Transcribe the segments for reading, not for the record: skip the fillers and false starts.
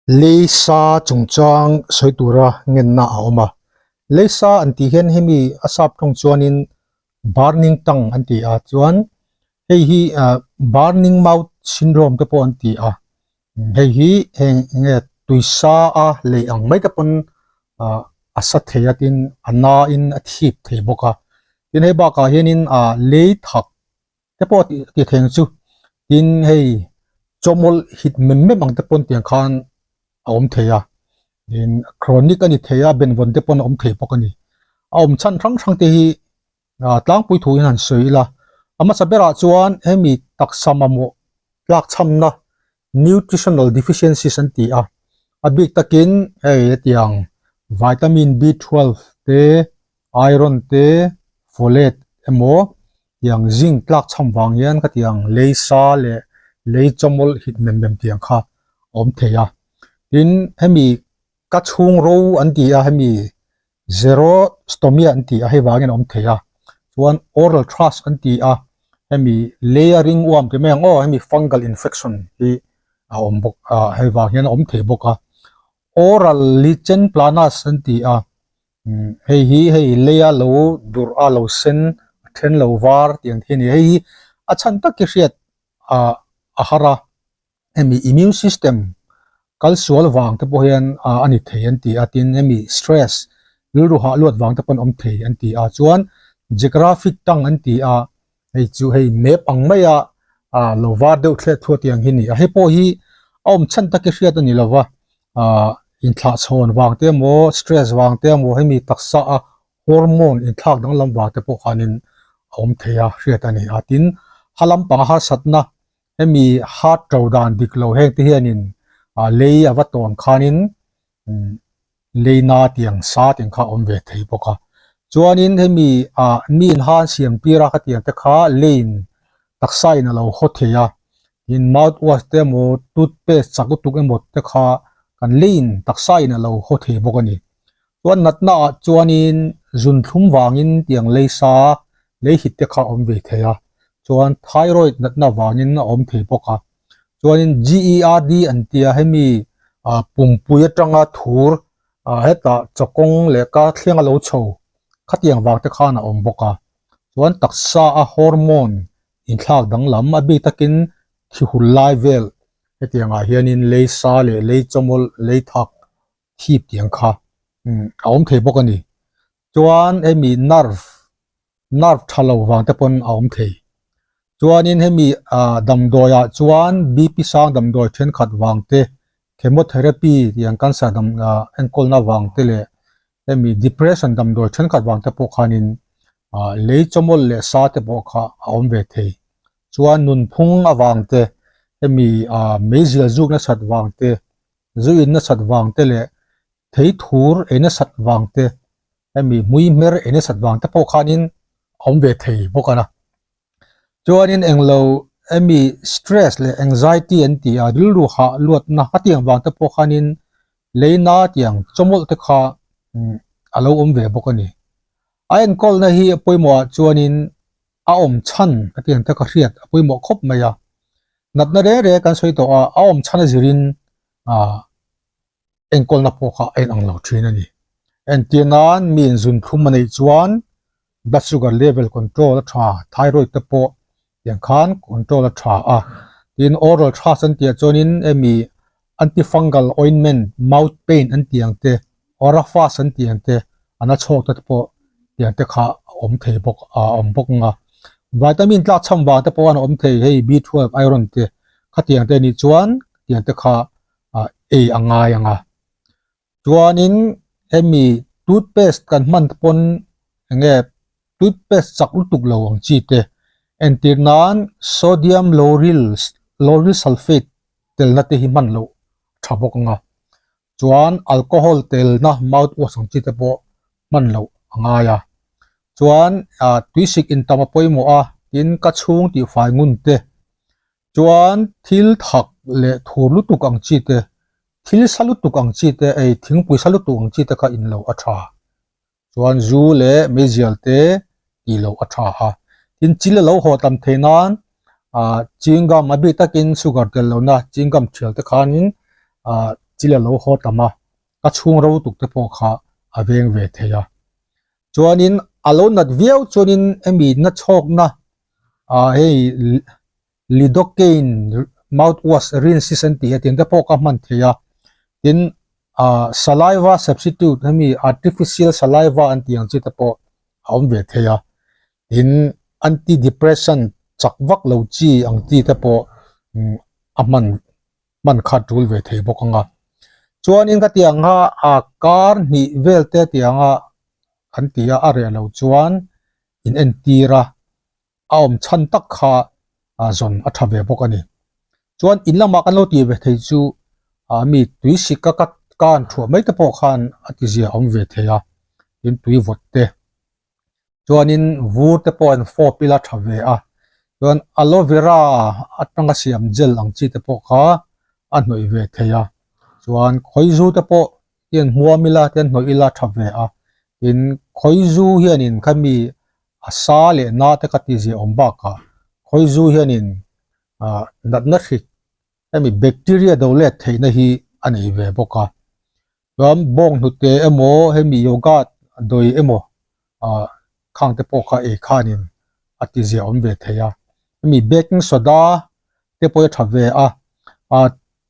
Leisa chungchang sawi tura ngenna a awm a, Leisa an tih hian hemi a sap tawng chuanin burning tongue an ti a, chuan hei hi ah burning mouth syndrome te pawh an ti a, hei hi heng enge tuisa a lei ang mai te pawn ah a sa thei a tin a na in a thip thei bawk a, tin hei bakah hianin ah lei thak te pawh ti theng chu tin hei chawmawlh hit mem mem ang te pawn tiang khan a awm thei a tin chronic a ni thei a benvawn te pawn a awm thei bawk a ni a awm chhan hrang hrang te hi ah tlangpui thu in han sawi ila a hmasa berah chuan hemi taksa mamawh tlak chhamna nutritional deficiencies an ti a a bik takin hei hetiang vitamin B twelve te iron te folate emaw tiang zinc tlak chham vang hian khatiang lei sa leh lei chawmawlh hit mem mem tiang kha a awm thei a tin hemi ka chhung ro an ti a hemi xerostomia an ti a hei vangin a awm thei a chuan oral thrush an ti a hemi lei a ring uam ti mai ang aw hemi fungal infection hi a awm bawk a hei vang hian a awm thei bawk a oral lichen planus an ti a. Hei hi hei leia lo durh a lo sen a then lo var tih ang khi a ni. Hei hi a chhan tak hi hriat ah a har a, hemi immune system kal sual vang te pawh hian ah a ni thei an ti a, tin hemi stress rilru hah luat vang te pawh an awm thei an ti a, chuan geographic tongue an ti a, hei chu hei map ang maia ah lo var deuh thlet thuat tih ang hi a ni a, hei pawh hi a awm chhan tak hi hriat a ni lo va ah inthlah chhawn vang te emaw stress vang te emaw hemi taksa a hormone inthlak danglam vang te pawh khanin a awm thei a hriat a ni a, tin ha lampang harsatna hemi heart to dan dik lo heng te hianin ah lei a va tawn khanin leina tiang sa tiang kha a awm ve thei bawk a chuanin hemi ah mi in han siam tir a khatiang te kha lane taksa in a lo haw thei a tin mouth wash te emaw toothpaste chak lutuk emaw te kha kan lane taksa in a lo haw thei bawk a ni chuan natna ah chuanin zun thlum vangin tiang lei sa lei hit te kha a awm ve thei a chuan thyroid natna vangin a awm thei bawk a. Chuanin GERD an tia hemi ah pumpui atanga thur ah hetah chawkawng leh ka thlenga lo chho khatiang vang te khan a awm bawk a. Chuan taksa a hormone inthlak danglam a bik takin thi hul lai vel hetiang ah hianin lei sa leh lei chawmawlh lei thak thip tiang kha a awm thei bawk a ni. Chuan hemi nerve nerve tha lo vang te pawn a awm thei. Chuanin hemi ah damdawi ah chuan BP sang damdawi thenkhat vang te, chemotherapy tih ang cancer dam ah enkawlna vang te leh hemi depression damdawi thenkhat vang te pawh khanin ah lei chawmawlh leh sa te pawh kha a awm ve thei. Chuan nunphung avang te, hemi ah meizial zuk nasat vang te, zu in nasat vang te leh thei thur ei nasat vang te, hemi hmui hmer ei nasat vang te pawh khanin a awm ve thei bawk a na. Chuanin englo hemi stress leh anxiety an tih a rilru hah luatna a tiang vang te pawh khanin leina tiang chawmawlh te kha a lo awm ve bawk a ni. A enkawlna hi a pawimawh ah chuanin a awm chhan ka tiang te ka hriat a pawimawh khawp mai a. Natna reng reng kan sawi tawh a, a awm chhan a zirin ah enkawlna pawh kha a inang lo thin a ni. Entir nan mi in zun thlum a neih chuan blood sugar level control a tha, thyroid te pawh tiang khan control a tha a. Tin oral thrush an tih ah chuanin hemi antifungal ointment, mouth pain an tih ang te, orafast an tih ang te, a na chhawk te pawh tiang te kha a awm thei bawk a awm bawk ang a. Vitamin tlak chham vang te pawh khan a awm thei hei B twelve iron te khatiang te a nih chuan tiang te kha ah ei a ngai ang a chuanin hemi toothpaste kan hman te pawn enge toothpaste chak lutuk lo ang chi te entir nan sodium lauryl lauryl sulphate telna te hi hman loh tha bawk ang a chuan alcohol telna mouthwash ang chi te pawh hman loh a ngai a chuan ah tuisik intam a pawimawh a tin ka chhung tihfai ngun te. Chuan thil thak leh thur lutuk ang chi te, thil sa lutuk ang chi te, ei thingpui sa lutuk ang chi te kha in lo a tha. Chuan zu leh meizial te tih loh a tha a. Tin chil a lo haw tam thei nan ah chewing gum a bik takin sugar tel lohna chewing gum thial te khanin ah. Chil a lo haw tam a, ka chhung ro tuk te pawh kha a veng ve thei a. Chuanin a lo nat viau chuanin hemi na chhawkna ah hei lidocaine mouthwash rinses an tih a tin te pawh ka hman thei a. Tin ah saliva substitute hemi artificial saliva an tih ang chi te pawh a awm ve thei a. Tin anti-depressant chak vak lo chi ang chi te pawh a hman hman kha tul ve thei bawk ang a. Chuanin ka tih ang a a kar hnih vel te tih ang a an ti a a reh lo chuan in entir a a awm chhan tak kha a zawn a tha ve bawk a ni. Chuan in lamah kan lo tih ve thei chu a mi tui sik a ka kan thuah mai te pawh khan a ti zia awm ve thei a tin tui vawt te. Chuanin vur te pawh an fawp ila tha ve a, chuan aloe vera atanga siam gel ang chi te pawh kha a hnawih ve thei a, chuan khawizu te pawh hian hmuam ila te hnawih ila tha ve a, tin khawizu hianin khami a sa leh na te ka tih zia awm bakah khawizu hianin ah natna hrik hemi bacteria do let theihna hi a nei ve bawk a. Chuan bawng hnute emaw hemi yogurt dawi emaw ah khang te pawh kha ei khanin a ti zia awm ve thei a. Hemi baking soda te pawh hi a tha ve a, ah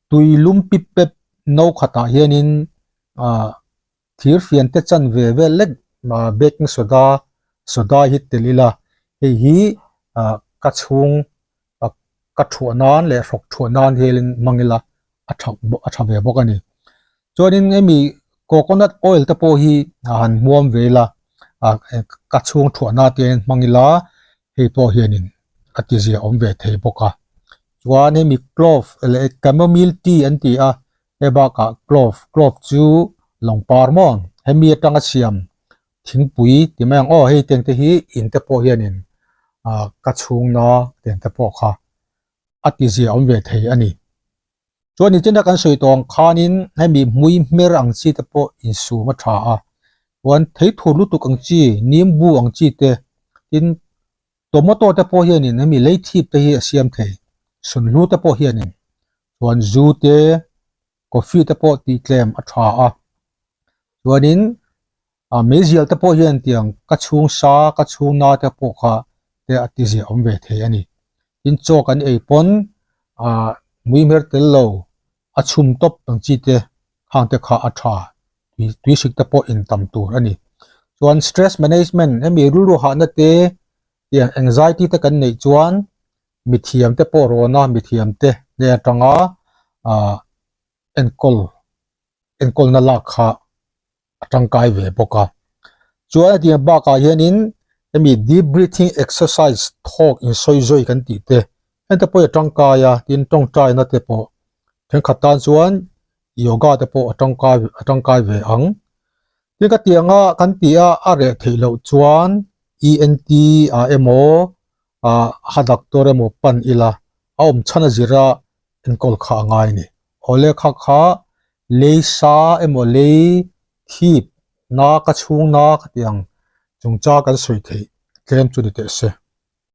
tui lum pip pep no khatah hianin ah thir fian te chan ve vel lek ah baking soda soda hi tel ila hei hi ah ka chhung ah ka thuah nan leh hrawk thuah nan hialin hmang ila a tha a tha ve bawk a ni. Chuanin hemi coconut oil te pawh hi a han hmuam ve ila ah ka chhung thuah na te hmang ila hei pawh hianin a ti zia awm ve thei bawk a. Chuan hemi clove leh chamomile tea an ti a hei bakah clove clove chu lawng par maw hemi atanga siam thingpui ti mai ang aw hei teng te hi in te pawh hianin ah ka chhung na teng te pawh kha a ti zia awm ve thei a ni. Chuan nichina kan sawi tawh ang khanin hemi hmui hmer ang chi te pawh insum a tha a, chuan theithur lutuk ang chi, nimbu ang chi te, tin tomato te pawh hianin hemi lei thip te hi a siam thei, sunhlu te pawh hianin chuan zu te, coffee te pawh tih tlem a tha a, chuanin A meizial te pawh hian tiang ka chhung sa ka chhung na te pawh kha te a ti ziah awm ve thei a ni. Tin chaw kan ei pawn ah mui hmer tel lo a chhum tawp ang chi te khang te kha a tha tui tui hrik te pawh in tam tur a ni. Chuan stress management hemi rilru hahna te tiang anxiety te kan neih chuan mithiam te pawh rawn a mithiam te hnen atanga ah enkawl enkawlna lak kha a tangkai ve bawk a. Chuan a tiang bakah hianin hemi deep breathing exercise thawk insawi zawi kan tih te heng te pawh hi a tangkai a tin tawngtaina te pawh thenkhat tan chuan yoga te pawh a tangkai a tangkai ve ang. Tin ka tianga kan tih a a reh theih loh chuan ENT ah emaw ah ha doctor emaw pan ila a awm chhan a zira enkawl kha a ngai a ni. Awle kha kha lei sa emaw lei thip na ka chhung na ka ti ang chungchang kan sawi theih tlem chu ni teh se.